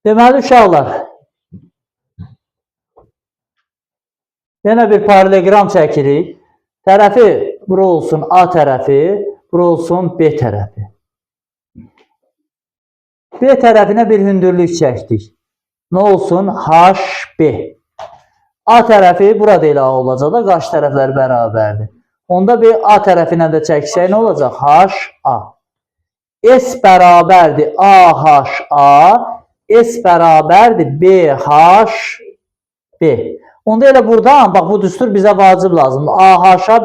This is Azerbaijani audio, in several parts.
Deməli, uşaqlar, yenə bir paralleloqram çəkirik. Tərəfi bura olsun A tərəfi, bura olsun B tərəfi. B tərəfinə bir hündürlük çəkdik. Nə olsun? HB. A tərəfi burada elə A olacaq da, qarşı tərəflər bərabərdir. Onda bir A tərəfinə də çəksək nə olacaq? HA. S bərabərdir AHA, S bərabərdir BHB. Onda elə buradan, bax bu düstur bizə vacib lazımdır. AHA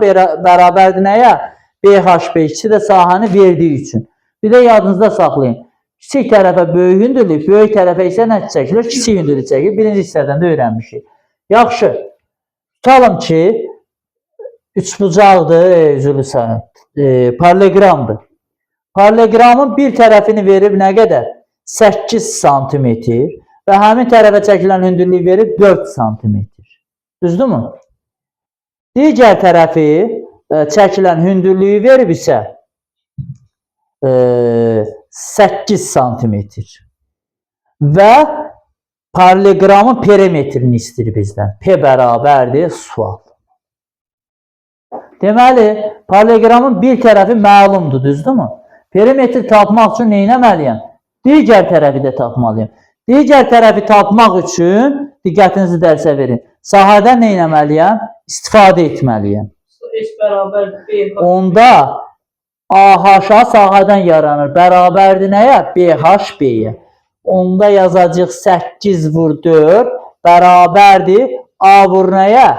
bərabərdir nəyə? BHB ikisi də sahəni verdiyi üçün. Bir də yadınızda saxlayın. Kiçik tərəfə böyük hündürlük, böyük tərəfə isə nə çəkilir? Kiçik hündürlük çəkilir. Birinci hissədən də öyrənmişik. Yaxşı. Tutalım ki, üçbucaqdır, üzrlü sənət, paralleloqramdır. Paralleloqramın bir tərəfini verib nə qədər? 8 santimetr və həmin tərəfə çəkilən hündürlüyü verib 4 santimetr. Düzdürmü? Digər tərəfi çəkilən hündürlüyü verib isə 8 santimetr. Və paralleloqramın perimetrini istəyir bizdən. P bərabərdir sual. Deməli, paralleloqramın bir tərəfi məlumdur, düzdürmü? Perimetri tapmaq üçün nə etməliyəm? Digər tərəfi də tapmalıyam. Digər tərəfi tapmaq üçün diqqətinizi dərsə verin. Sahədən nə etməliyəm? İstifadə etməliyəm. S bərabər B. Onda AH sahədən yaranır. Bərabərdir nəyə? BHB-yə. Onda yazacağıq 8 vur 4 bərabərdir A vur nəyə?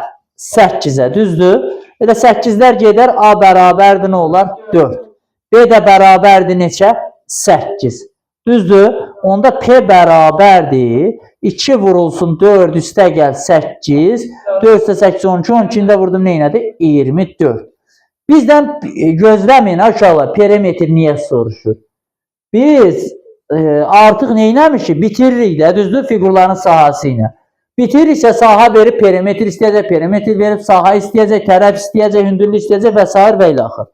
8-ə, düzdür? Elə 8-lər gedər, A bərabərdir nə olar? 4. B də bərabərdir neçə? 8. Düzdür? Onda P bərabərdir 2 vurulsun 4 üstə gəl 8. 4 üstə 8 12. 12-ni də vurdum nə elədi? 24. Bizdən gözləməyin uşaqlar, perimetr niyə soruşur? Biz artıq nə eləmişik? Bitiririk də, düzdür? Fiqurların sahəsi ilə. Bitiririksə sahə verib perimetr istəyəcək, perimetr verib sahə istəyəcək, tərəf istəyəcək, hündürlük istəyəcək və s. və ilaxır.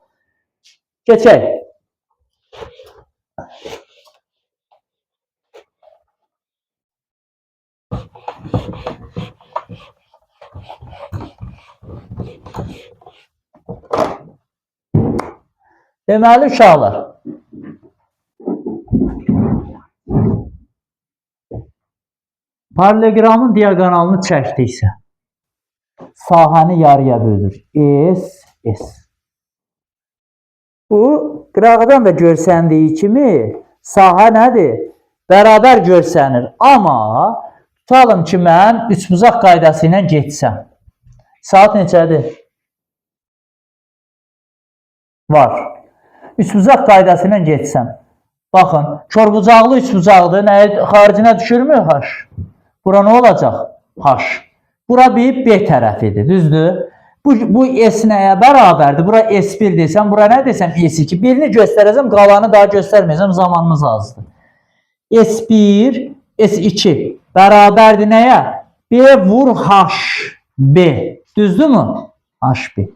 Keçək. Deməli uşaqlar, paralleloqramın diaqonalını çəkdiksə, sahəni yarıya bölür. S, S. Bu, qırağdan da görsəndiyi kimi sahə nədir? Bərabər görsənir. Amma tutalım ki, mən üçbucaq qaydası ilə getsəm. Saat neçədir? Var. Üçbucaq qaydası ilə getsəm. Baxın, korbucaqlı üçbucaqdır. Nəyə xaricinə düşürmü? H. Bura nə olacaq? H. Bura bir B tərəfidir, düzdür? Bu S nəyə bərabərdir? Bura S1 desəm, bura nə desəm? S2. Birini göstərəcəm, qalanı daha göstərməyəcəm, zamanımız azdır. S1, S2 bərabərdir nəyə? B vur H, B. Düzdürmü? H, B.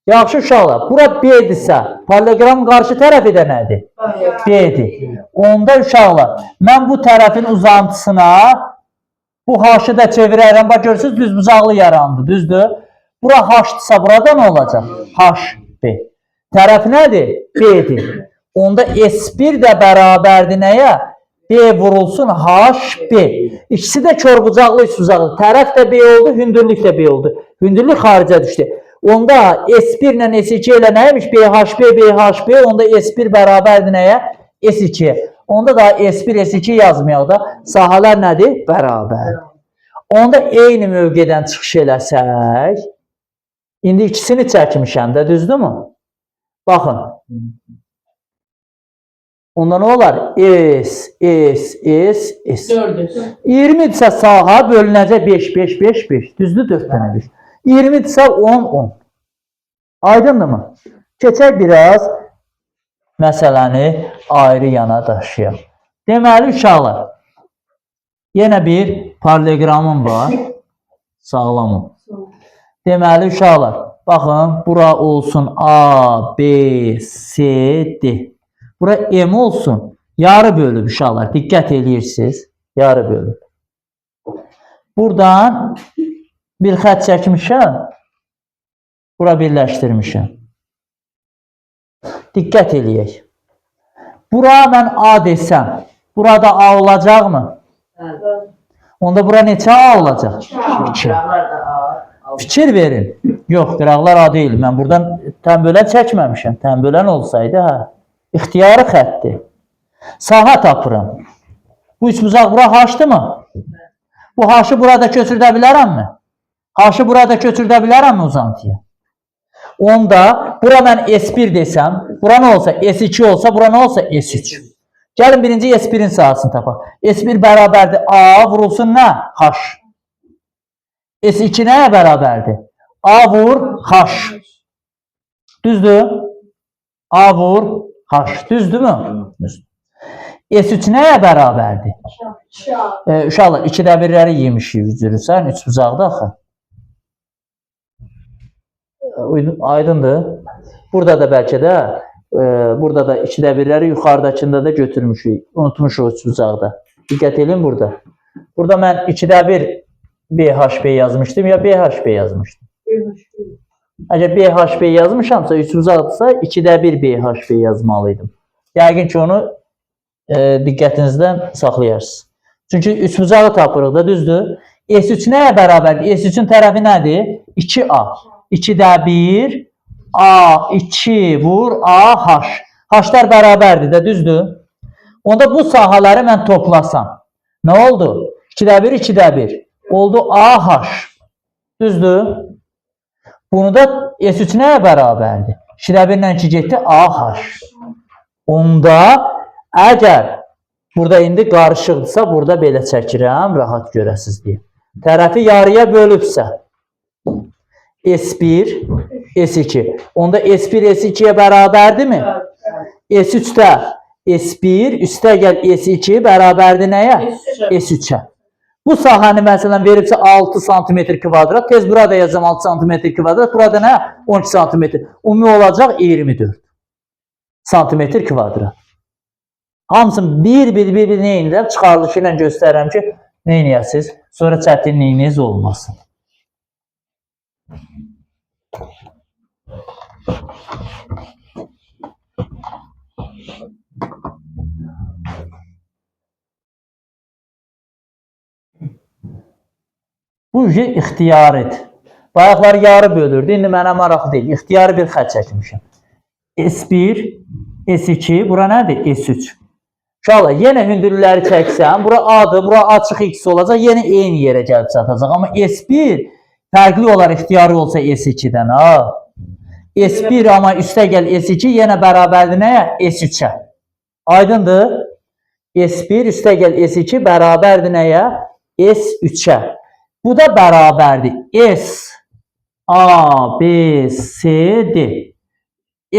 Yaxşı uşaqlar, bura B-dirsə, paralleloqramın qarşı tərəfi də nədir? B-dir. Onda uşaqlar, mən bu tərəfin uzantısına bu H-ı da çevirərəm. Bax görürsünüz, düzbucaqlı yarandı, düzdür? Bura H-dırsa, burada nə olacaq? H, B. Tərəf nədir? B-dir. Onda S1 də bərabərdir nəyə? B vurulsun H, B. İkisi də korbucaqlı üçbucaqlı. Tərəf də B oldu, hündürlük də B oldu. Hündürlük xaricə düşdü. Onda S1 ilə S2 elə nəymiş? BHB, BHB. Onda S1 bərabərdir nəyə? S2. Onda da S1, S2 yazmayaq da. Sahələr nədir? Bərabər. Onda eyni mövqedən çıxış eləsək, indi ikisini çəkmişəm də, düzdürmü? Baxın. Onda nə olar? S, S, S, S. 4. 20 isə sahə bölünəcək 5, 5, 5, 5. Düzdür? 4 dənə 5. 20 isə 10, 10. Aydındırmı? Keçək biraz məsələni ayrı yana daşıyaq. Deməli, uşaqlar, yenə bir paralleloqramım var. Sağlam ol. Deməli, uşaqlar, baxın, bura olsun A, B, C, D. Bura M olsun. Yarı bölüb uşaqlar. Diqqət eləyirsiniz. Yarı bölüb. Buradan bir xətt çəkmişəm. Bura birləşdirmişəm. Diqqət eləyək. Bura mən A desəm, burada A olacaqmı? Bəli. Onda bura neçə A olacaq? 2. Qıraqlar da A. Fikir verin. Yox, qıraqlar A deyil. Mən buradan tənbölən çəkməmişəm. Tənbölən olsaydı, hə. İxtiyari xəttdir. Sahə tapıram. Bu üçbucaq bura H-dırmı? Bu H-ı burada köçürdə bilərəmmi? H-ı burada köçürdə bilərəmmi uzantıya? Onda bura mən S1 desəm, bura nə olsa S2 olsa, bura nə olsa S3. Gəlin birinci S1-in sahəsini tapaq. S1 bərabərdir A vurulsun nə? H. S2 nəyə bərabərdir? A vur H. Düzdür? A vur H. Düzdürmü? Düzdür. S3 nəyə bərabərdir? Uşaqlar, 2-də birləri yemişik üzürsən, üç bucaqda axı. Aydındır. Burada da bəlkə də, burada da 2-də birləri yuxarıdakında da götürmüşük. Unutmuşuq üç bucaqda. Diqqət edin burada. Burada mən 2-də 1 BHB yazmışdım ya BHB yazmışdım. Əgər BHB yazmışamsa, üç bucaqdırsa 2-də 1 BHB yazmalıydım. Yəqin ki, onu diqqətinizdən saxlayarsınız. Çünki üçbucağı tapırıq da, düzdür? S3 nəyə bərabərdir? S3-ün tərəfi nədir? 2A. 2-də 1, A2 vur A, H. H-lar bərabərdir də, düzdür? Onda bu sahələri mən toplasam, nə oldu? 2-də 1, 2-də 1. Oldu A, H. Düzdür? Bunu da S3 nəyə bərabərdir? 2-də 1 ilə 2 getdi, A, H. Onda əgər burada indi qarışıqdırsa, burada belə çəkirəm, rahat görəsiz deyə. Tərəfi yarıya bölübsə, S1, S2. Onda S1, S2-yə bərabərdirmi? S3-də S1, üstə gəl S2 bərabərdir nəyə? S3-ə. Bu sahəni məsələn veribsə 6 sm kvadrat, tez burada yazacağam 6 sm kvadrat, burada nə? 12 sm. Ümumi olacaq 24 sm kvadrat. Hamısını bir-bir nə edirəm? Çıxarılışı ilə göstərirəm ki, nə eləyəsiniz? Sonra çətinliyiniz olmasın. Bu ixtiyaridir. Bayaqlar yarı bölürdü. İndi mənə maraqlı deyil. İxtiyari bir xətt çəkmişəm. S1, S2, bura nədir? S3. Uşaqlar, yenə hündürlükləri çəksəm, bura A-dır, bura A çıx X olacaq, yenə eyni yerə gəlib çatacaq. Amma S1 fərqli olar ixtiyari olsa S2-dən, ha. S1 amma üstə gəl S2 yenə bərabərdir nəyə? S3-ə. Aydındır? S1 üstə gəl S2 bərabərdir nəyə? S3-ə. Bu da bərabərdir. S, A, B, C, D.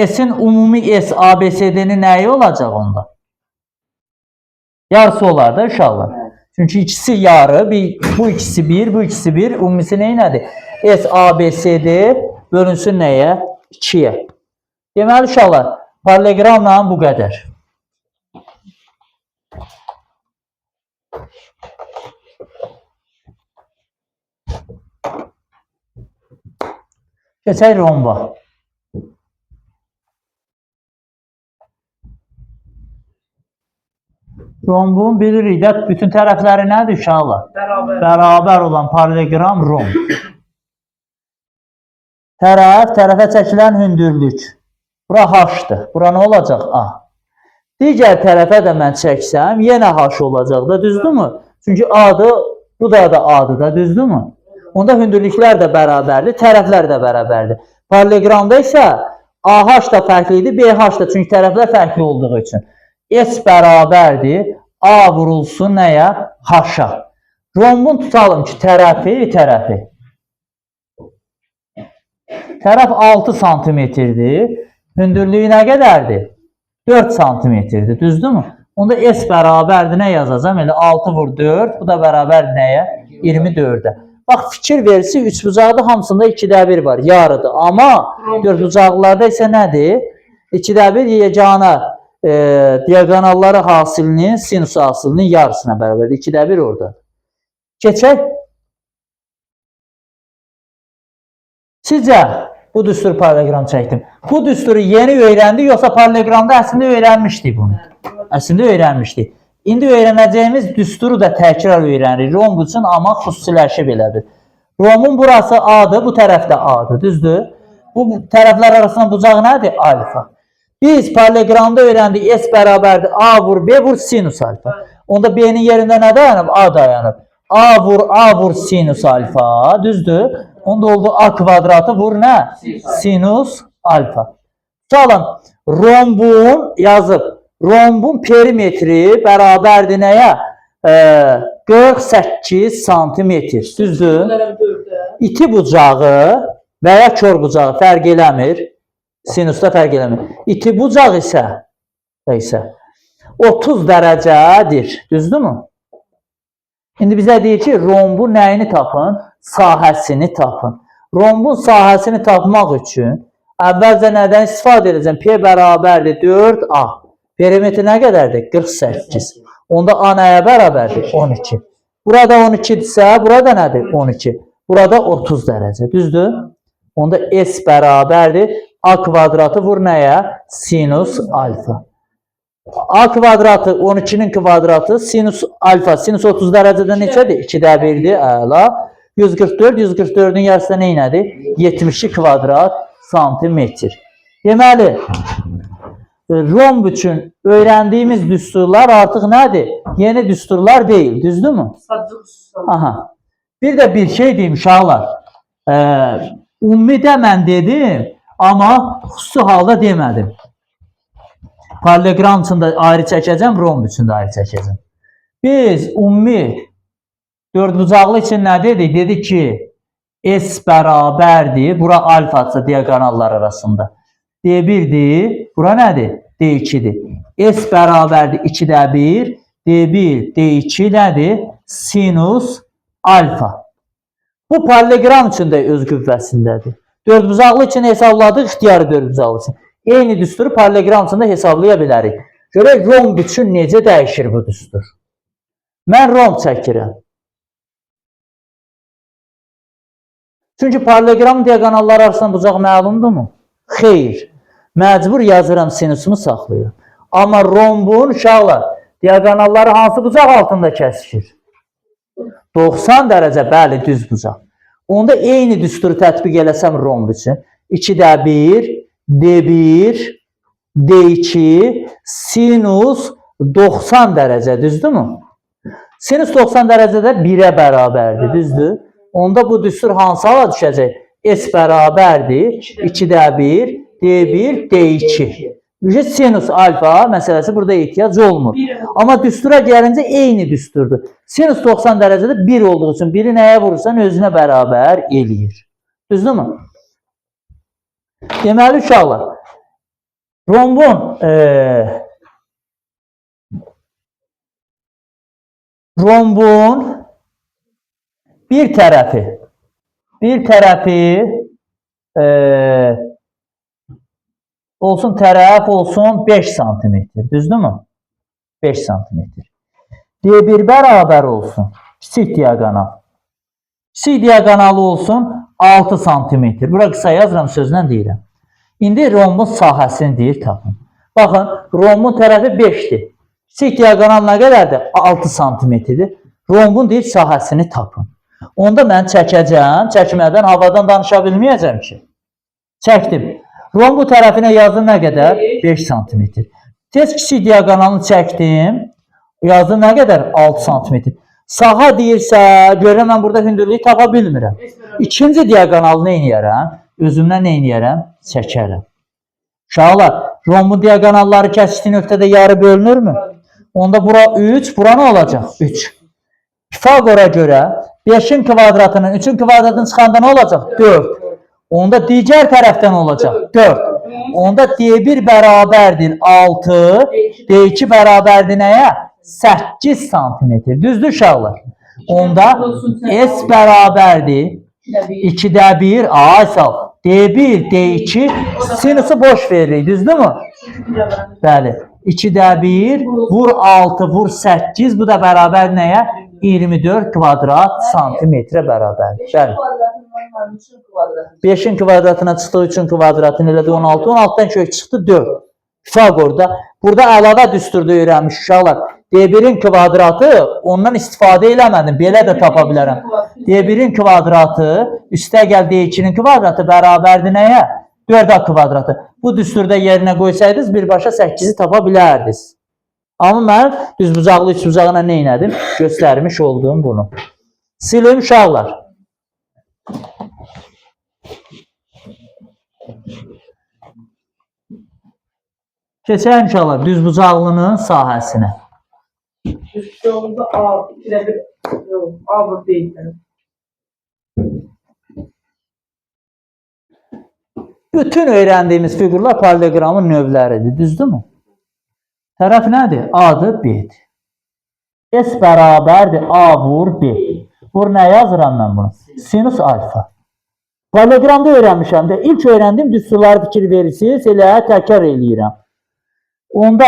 S-in ümumi S, A, B, C, D-nin nəyi olacaq onda? Yarısı olar da uşaqlar. Çünki ikisi yarı, bu ikisi bir, bu ikisi bir. Ümumisi nə nədir? S, A, B, C, D bölünsün nəyə? 2-yə. Deməli uşaqlar, paralleloqramla bu qədər. Keçək romba. Rombun bilirik də bütün tərəfləri nədir uşaqlar? Bərabər. Bərabər olan paralleloqram romb. Tərəf, tərəfə çəkilən hündürlük. Bura H-dır. Bura nə olacaq? A. Digər tərəfə də mən çəksəm, yenə H olacaq da, düzdürmü? Çünki A-dır, bu da A-dır da, düzdürmü? Onda hündürlüklər də bərabərdir, tərəflər də bərabərdir. Paralleloqramda isə AH da fərqli idi, BH da, çünki tərəflər fərqli olduğu üçün. S bərabərdir, A vurulsun nəyə? H-a. Rombun tutalım ki, tərəfi. Tərəf 6 santimetrdir. Hündürlüyü nə qədərdir? 4 santimetrdir, düzdürmü? Onda S bərabərdir, nə yazacağam? Elə 6 vur 4, bu da bərabərdir nəyə? 24-ə. Bax, fikir versi, üçbucaqda hamısında 2-də 1 var, yarıdır. Amma dördbucaqlılarda isə nədir? 2-də 1 yeganə Diaqonalları hasilinin sinus hasilinin yarısına bərabərdir. 2-də 1 orada. Keçək. Sizcə bu düstur parallelogram çəkdim. Bu düsturu yeni öyrəndik yoxsa paralleloqramda əslində öyrənmişdik bunu? Əslində öyrənmişdik. İndi öyrənəcəyimiz düsturu da təkrar öyrənirik. Romb üçün amma xüsusiləşib elə bir. Rombun burası A-dır, bu tərəfdə A-dır, düzdür? Bu tərəflər arasında bucaq nədir? Alfa. Biz paralleloqramda öyrəndik S bərabərdir A vur B vur sinus alfa. Onda B-nin yerində nə dayanıb? A dayanıb. A vur A vur sinus alfa, düzdür? Onda oldu A kvadratı vur nə? Sinus alfa. Tutalım, rombun yazıb. Rombun perimetri bərabərdir nəyə? 48 santimetr. Düzdür? Bilərəm 4-ə. İti bucağı və ya kör bucağı fərq eləmir. Sinusda fərq eləmir. İti bucaq isə 30 dərəcədir. Düzdürmü? İndi bizə deyir ki, rombun nəyini tapın? Sahəsini tapın. Rombun sahəsini tapmaq üçün əvvəlcə nədən istifadə edəcəm? P bərabərdir 4A. Perimetr nə qədərdir? 48. Onda A nəyə bərabərdir? 12. Burada 12-dirsə, burada nədir? 12. Burada 30 dərəcə. Düzdür? Onda S bərabərdir A kvadratı vur nəyə? Sinus alfa. A kvadratı 12-nin kvadratı sinus alfa. Sinus 30 dərəcədə neçədir? 2-də 1-dir. Əla. 144. 144-ün yarısı da nə nədir? 72 kvadrat santimetr. Deməli, romb üçün öyrəndiyimiz düsturlar artıq nədir? Yeni düsturlar deyil. Düzdürmü? Sadəcə xüsusi. Aha. Bir də bir şey deyim uşaqlar. Ümmidə mən dedim, amma xüsusi halda demədim. Paralleloqram üçün də ayrı çəkəcəm, romb üçün də ayrı çəkəcəm. Biz ümumi dördbucaqlı üçün nə dedik? Dedik ki, S bərabərdir, bura alfadsa diaqonallar arasında. D1-dir, bura nədir? D2-dir. S bərabərdir 2-də 1, D1, D2 nədir? Sinus alfa. Bu paralleloqram üçün də öz qüvvəsindədir. Dördbucaqlı üçün hesabladıq, ixtiyari dördbucaqlı üçün. Eyni düsturu paralleloqram üçün də hesablaya bilərik. Görək romb üçün necə dəyişir bu düstur. Mən romb çəkirəm. Çünki paralleloqram diaqonalları arasında bucaq məlumdurmu? Xeyr. Məcbur yazıram, sinusumu saxlayıram. Amma rombun uşaqlar diaqonalları hansı bucaq altında kəsişir? 90 dərəcə, bəli, düz bucaq. Onda eyni düsturu tətbiq eləsəm romb üçün 2-də 1, D1, D2, sinus 90 dərəcə, düzdürmü? Sinus 90 dərəcədə 1-ə bərabərdir, düzdür? Onda bu düstur hansı hala düşəcək? S bərabərdir 2-də 1, D1, D2. Ücret sinus alfa məsələsi burada ehtiyac olmur. Amma düstura gəlincə eyni düsturdur. Sinus 90 dərəcədə 1 olduğu üçün biri nəyə vurursan özünə bərabər eləyir. Düzdürmü? Deməli uşaqlar, rombun bir tərəfi olsun tərəf olsun 5 santimetr. Düzdürmü? 5 santimetr. D1 bərabər olsun. Kiçik diaqonal. Kiçik diaqonalı olsun 6 santimetr. Bura qısa yazıram, sözlə deyirəm. İndi rombun sahəsini deyir tapın. Baxın, rombun tərəfi 5-dir. Kiçik diaqonal nə qədərdir? 6 santimetrdir. Rombun deyir sahəsini tapın. Onda mən çəkəcəm. Çəkmədən havadan danışa bilməyəcəm ki. Çəkdim. Rombu tərəfinə yazdım nə qədər? 5 santimetr. Tez kiçik diaqonalını çəkdim. Yazdım nə qədər? 6 santimetr. Saha deyirsə, görürəm mən burada hündürlüyü tapa bilmirəm. İkinci diaqonalı nə eləyərəm? Özümdən nə eləyərəm? Çəkərəm. Uşaqlar, rombun diaqonalları kəsişdiyi nöqtədə yarı bölünürmü? Onda bura 3, bura nə olacaq? 3. Pifaqora görə 5-in kvadratının 3-ün kvadratını çıxanda nə olacaq? 4. Onda digər tərəfdən olacaq 4. Onda D1 bərabərdir 6, D2 bərabərdir nəyə? 8 santimetr. Düzdür uşaqlar? Onda S bərabərdir 2-də 1, ay sağ ol. D1, D2 sinusu boş veririk, düzdürmü? Bəli. 2-də 1, vur 6, vur 8. Bu da bərabər nəyə? 24 kvadrat santimetrə bərabərdir. 5-in Bəli. kvadratından var, 3-ün kvadratı. 5-in kvadratına çıxdı, 3-ün kvadratını elədi 16. 16-dan kök çıxdı 4. Pifagorda. Burada əlavə düsturda öyrənmiş uşaqlar. D1-in kvadratı ondan istifadə eləmədim. Belə də tapa bilərəm. D1-in kvadratı üstə gəl D2-nin kvadratı bərabərdir nəyə? 4A kvadratı. Bu düsturda yerinə qoysaydınız birbaşa 8-i tapa bilərdiniz. Amma mən düzbucaqlı üçbucağına nə elədim? Göstərmiş olduğum bunu. Silim uşaqlar. Keçək uşaqlar düzbucaqlının sahəsinə. Üstü A, 2-də 1, yox, A vur B-dən. Bütün öyrəndiyimiz fiqurlar paralleloqramın növləridir, düzdürmü? Tərəf nədir? A-dır, B-dir. S bərabərdir A vur B. Vur nə yazıram mən bunu? Sinus alfa. Paralleloqramda öyrənmişəm də. İlk öyrəndiyim düsturları fikir verirsiniz, elə təkrar eləyirəm. Onda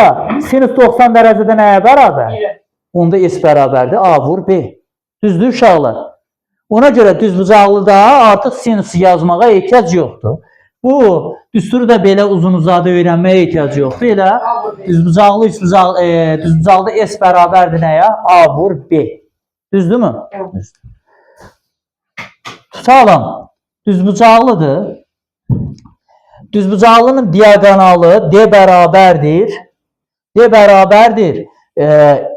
sinus 90 dərəcədə nəyə bərabər? 1-ə. Onda S bərabərdir A vur B. Düzdür uşaqlar? Ona görə düzbucaqlıda artıq sinusu yazmağa ehtiyac yoxdur. Bu düsturu da belə uzun-uzadı öyrənməyə ehtiyac yoxdur. Elə A vur B. düzbucaqlı üçbucaq düzbucaqlı S bərabərdir nəyə? A vur B. Düzdürmü? Evet. Düzdür. Tutalım. Düzbucaqlıdır. Düzbucaqlının diaqonalı D bərabərdir. D bərabərdir.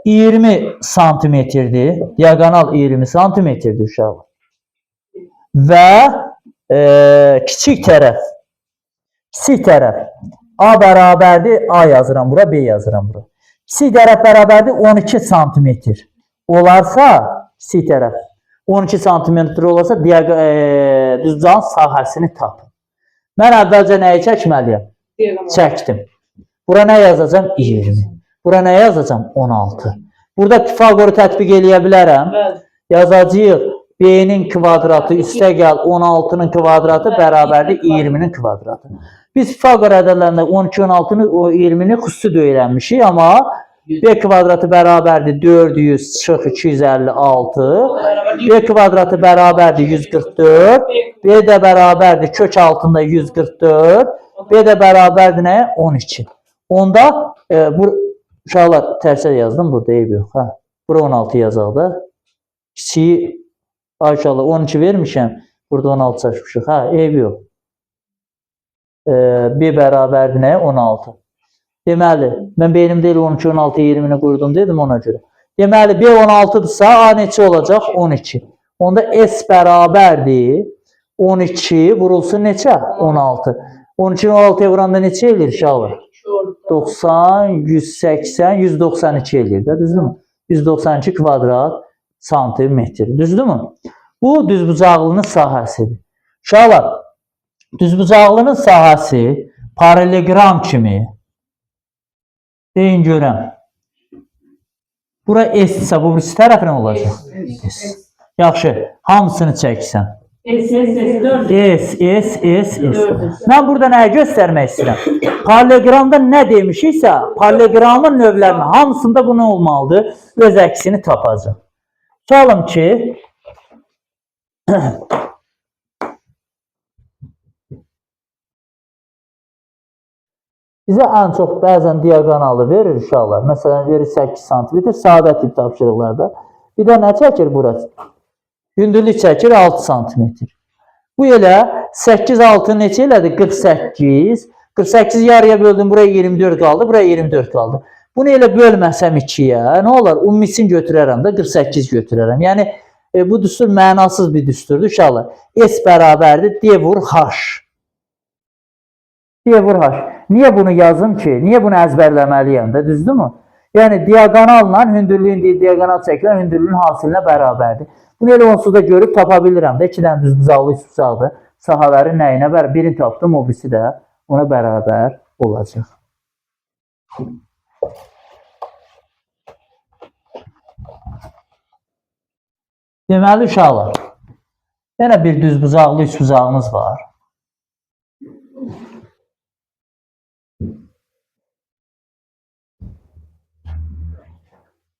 20 santimetrdir. Diaqonal 20 santimetrdir uşaqlar. Və kiçik tərəf A bərabərdir. A yazıram bura, B yazıram bura. Kiçik tərəf bərabərdir 12 santimetr. Olarsa kiçik tərəf 12 santimetr olarsa düzbucağın sahəsini tapın. Mən əvvəlcə nəyi çəkməliyəm? Diaqonal. Çəkdim. Bura nə yazacağam? 20. Bura nə yazacağam? 16. Burada Pifagoru tətbiq eləyə bilərəm. Bəli. Yazacağıq B-nin kvadratı üstə gəl 16-nın kvadratı bərabərdir 20-nin kvadratı. Biz Pifagor ədədlərində 12, 16-nı, o 20-ni xüsusi də öyrənmişik, amma B kvadratı bərabərdir 400 çıx 256. B kvadratı bərabərdir 144. B də bərabərdir kök altında 144. B də bərabərdir nəyə? 12. Onda bu uşaqlar tərsə yazdım burada eyb yox. Hə. Bura 16 yazaq da. Kiçiyi ay uşaqlar 12 vermişəm. Burada 16 çaşmışıq. Hə, eyb yox. B bərabərdir nəyə? 16. Deməli, mən beynimdə elə 12, 16, 20-ni qurdum dedim ona görə. Deməli, B 16-dırsa, A neçə olacaq? 12. Onda S bərabərdir 12 vurulsun neçə? 16. 12-ni 16-ya vuranda neçə eləyir uşaqlar? 2 orada. 90, 180, 192 eləyir də, düzdürmü? 192 kvadrat santimetr, düzdürmü? Bu düzbucaqlının sahəsidir. Uşaqlar, düzbucaqlının sahəsi paralleloqram kimi deyin görəm. Bura S-isə bu birisi tərəf nə olacaq? S. Yaxşı, hamısını çəksən. S, S, S, 4. S, S, S, S. Mən burada nəyi göstərmək istəyirəm? Paralleloqramda nə demişiksə, paralleloqramın növlərinin hamısında bu nə olmalıdır? Öz əksini tapacaq. Tutalım ki, bizə ən çox bəzən diaqonalı verir uşaqlar. Məsələn, verir 8 sm sadə tip tapşırıqlarda. Bir də nə çəkir burası? Hündürlük çəkir 6 sm. Bu elə 8 6 neçə elədi? 48. 48 yarıya böldüm, buraya 24 qaldı, buraya 24 qaldı. Bunu elə bölməsəm 2-yə, nə olar? Ümmisini götürərəm də 48 götürərəm. Yəni bu düstur mənasız bir düsturdur uşaqlar. S bərabərdir D vur H. D vur H. Niyə bunu yazım ki? Niyə bunu əzbərləməliyəm də, düzdürmü? Yəni diaqonalla hündürlüyün deyil, diaqonal çəkilən hündürlüyün hasilinə bərabərdir. Bunu elə onsuz da görüb tapa bilirəm də. İki dənə düzbucaqlı üçbucaqdır. Sahələri nəyinə bərabər? Birini tapdım, o birisi də ona bərabər olacaq. Deməli uşaqlar, yenə bir düzbucaqlı üçbucağımız var.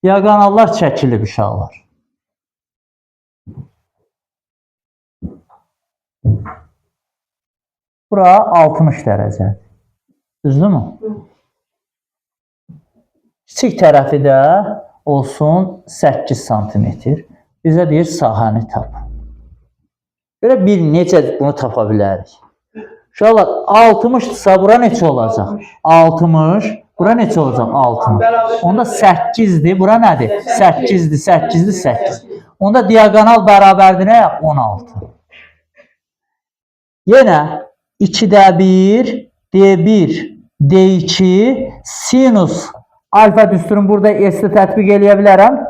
Diaqonallar çəkilib uşaqlar. Bura 60 dərəcədir. Düzdürmü? Kiçik tərəfi də olsun 8 sm. Bizə deyir sahəni tap. Görə bir necə bunu tapa bilərik? Uşaqlar 60-dırsa bura neçə olacaq? 60. Bura neçə olacaq? 60. Onda 8-dir. Bura nədir? 8-dir, 8-dir, 8. Onda diaqonal bərabərdir nəyə? 16. Yenə 2-də 1, D1, D2, sinus alfa düsturunu burada S-də tətbiq eləyə bilərəm.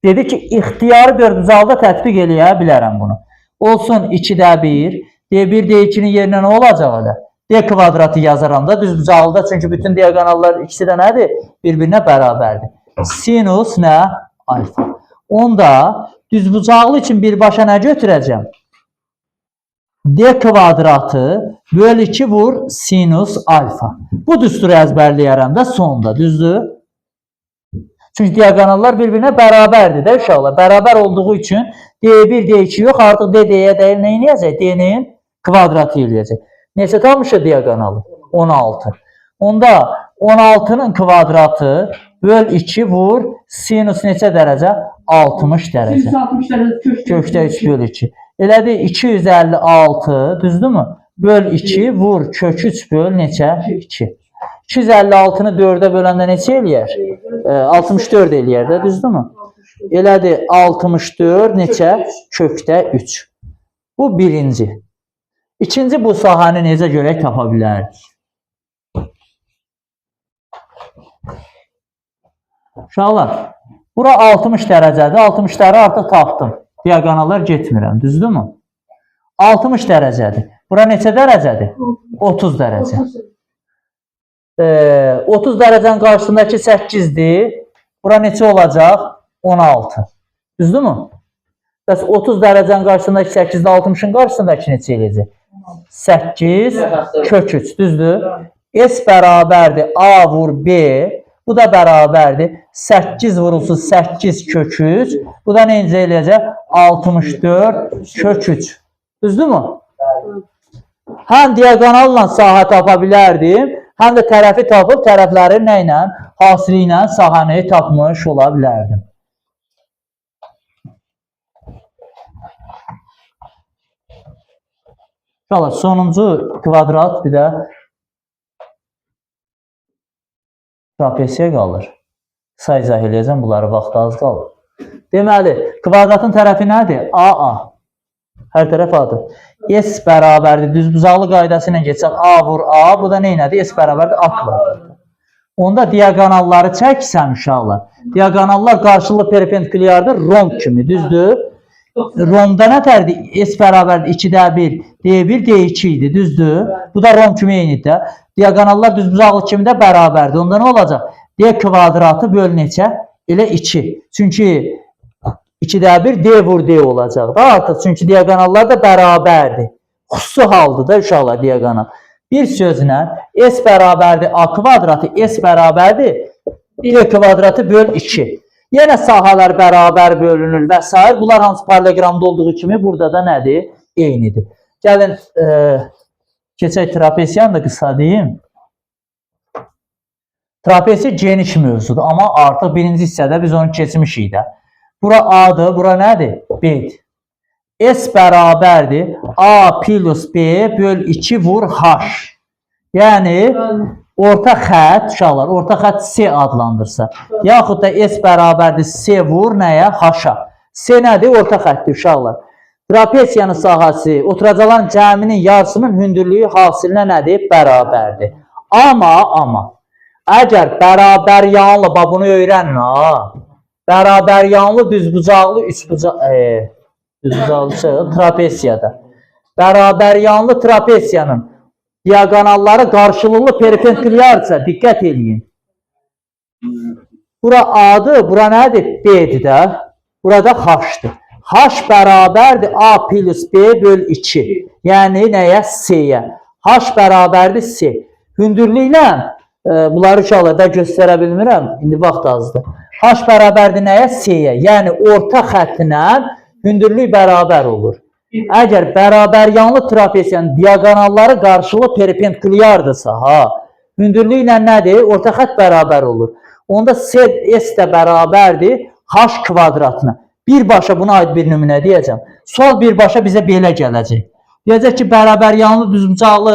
Dedi ki, ixtiyari dördbucaqda tətbiq eləyə bilərəm bunu. Olsun 2-də 1, D1, D2-nin yerinə nə olacaq elə? D kvadratı yazaram da düzbucaqlıda, çünki bütün diaqonallar ikisi də nədir? Bir-birinə bərabərdir. Sinus nə? Alfa. Onda düzbucaqlı üçün birbaşa nə götürəcəm? D kvadratı böl 2 vur sinus alfa. Bu düsturu əzbərləyərəm də sonda, düzdür? Çünki diaqonallar bir-birinə bərabərdir də uşaqlar. Bərabər olduğu üçün D1, D2 yox, artıq D, D-yə dəyil nə eləyəcək? D-nin kvadratı eləyəcək. Neçə tapmışıq diaqonalı? 16. Onda 16-nın kvadratı böl 2 vur sinus neçə dərəcə? 60 dərəcə. Sinus 60 dərəcə kökdə. Kökdə 3 böl 2. Elədir 256, düzdürmü? Böl 2 vur kök 3 böl neçə? 2. 256-nı 4-ə böləndə neçə eləyər? 64 eləyər də, düzdürmü? Elədir 64 neçə? Kökdə 3. Bu birinci. İkinci bu sahəni necə görək tapa bilərdik? Uşaqlar, bura 60 dərəcədir. 60-ları artıq tapdım. Diaqonallar getmirəm, düzdürmü? 60 dərəcədir. Bura neçə dərəcədir? 30 dərəcə. 30 dərəcənin qarşısındakı 8-dir. Bura neçə olacaq? 16. Düzdürmü? Bəs 30 dərəcənin qarşısındakı 8-də 60-ın qarşısındakı neçə eləyəcək? 8 kök 3, düzdür? S bərabərdir A vur B. Bu da bərabərdir. 8 vurulsun 8 kök 3. Bu da necə eləyəcək? 64 kök 3. Düzdürmü? Həm diaqonalla sahə tapa bilərdim, həm də tərəfi tapıb tərəfləri nə ilə? Hasili ilə sahəni tapmış ola bilərdim. İnşallah sonuncu kvadrat bir də trapesiya qalır. Qısa izah eləyəcəm, bunları vaxt az qalır. Deməli, kvadratın tərəfi nədir? AA. Hər tərəf A-dır. S bərabərdir. Düzbucaqlı qaydası ilə keçsək A vur A. Bu da nə elədir? S bərabərdir A kvadratı. Onda diaqonalları çəksəm uşaqlar. Diaqonallar qarşılıqlı perpendikulyardır. Romb kimi, düzdür? Romda nə tərdir? S bərabərdir 2-də 1, D1, D2 idi, düzdür? Bu da romb kimi eynidir də. Diaqonallar düzbucaqlı kimi də bərabərdir. Onda nə olacaq? D kvadratı böl neçə? Elə 2. Çünki 2-də 1 D vur D olacaq da artıq. Çünki diaqonallar da bərabərdir. Xüsusi haldır da uşaqlar diaqonal. Bir sözlə S bərabərdir A kvadratı, S bərabərdir D kvadratı böl 2. Yenə sahələr bərabər bölünür və s. Bunlar hansı paralleloqramda olduğu kimi burada da nədir? Eynidir. Gəlin keçək trapesiyanı da qısa deyim. Trapesiya geniş mövzudur, amma artıq birinci hissədə biz onu keçmişik də. Bura A-dır, bura nədir? B-dir. S bərabərdir A plus B böl 2 vur H. Yəni orta xətt uşaqlar, orta xətt C adlandırsa, yaxud da S bərabərdir C vur nəyə? H-a. C nədir? Orta xəttdir uşaqlar. Trapesiyanın sahəsi oturacaqların cəminin yarısının hündürlüyü hasilinə nədir? Bərabərdir. Amma əgər bərabər yanlı, bax bunu öyrənin ha. Bərabər yanlı düzbucaqlı üçbucaq, düzbucaqlı trapesiyada. Bərabər yanlı trapesiyanın diaqonalları qarşılıqlı perpendikulyarsa diqqət eləyin. Bura A-dır, bura nədir? B-dir də. Burada H-dır. H bərabərdir A plus B böl 2. Yəni nəyə? C-yə. H bərabərdir C. Hündürlüklə bunları uşaqlar da göstərə bilmirəm. İndi vaxt azdır. H bərabərdir nəyə? C-yə. Yəni orta xəttinə hündürlük bərabər olur. Əgər bərabər yanlı trapesiyanın diaqonalları qarşılıqlı perpendikulyardırsa, ha, hündürlüklə nədir? Orta xətt bərabər olur. Onda C, S də bərabərdir H kvadratına. Birbaşa buna aid bir nümunə deyəcəm. Sual birbaşa bizə belə gələcək. Deyəcək ki, bərabər yanlı düzbucaqlı,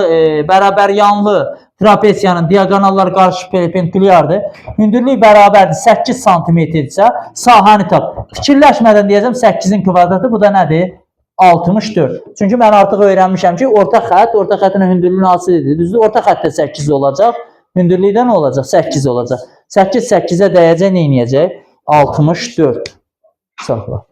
bərabər yanlı trapesiyanın diaqonalları qarşı perpendikulyardır. Hündürlük bərabərdir 8 santimetrdirsə, sahəni tap. Fikirləşmədən deyəcəm 8-in kvadratı, bu da nədir? 64. Çünki mən artıq öyrənmişəm ki, orta xətt, orta xəttin hündürlüyünü hasil edir. Düzdür? Orta xəttdə 8 olacaq. Hündürlükdə nə olacaq? 8 olacaq. 8 8-ə dəyəcək, nə eləyəcək? 64. Saxla.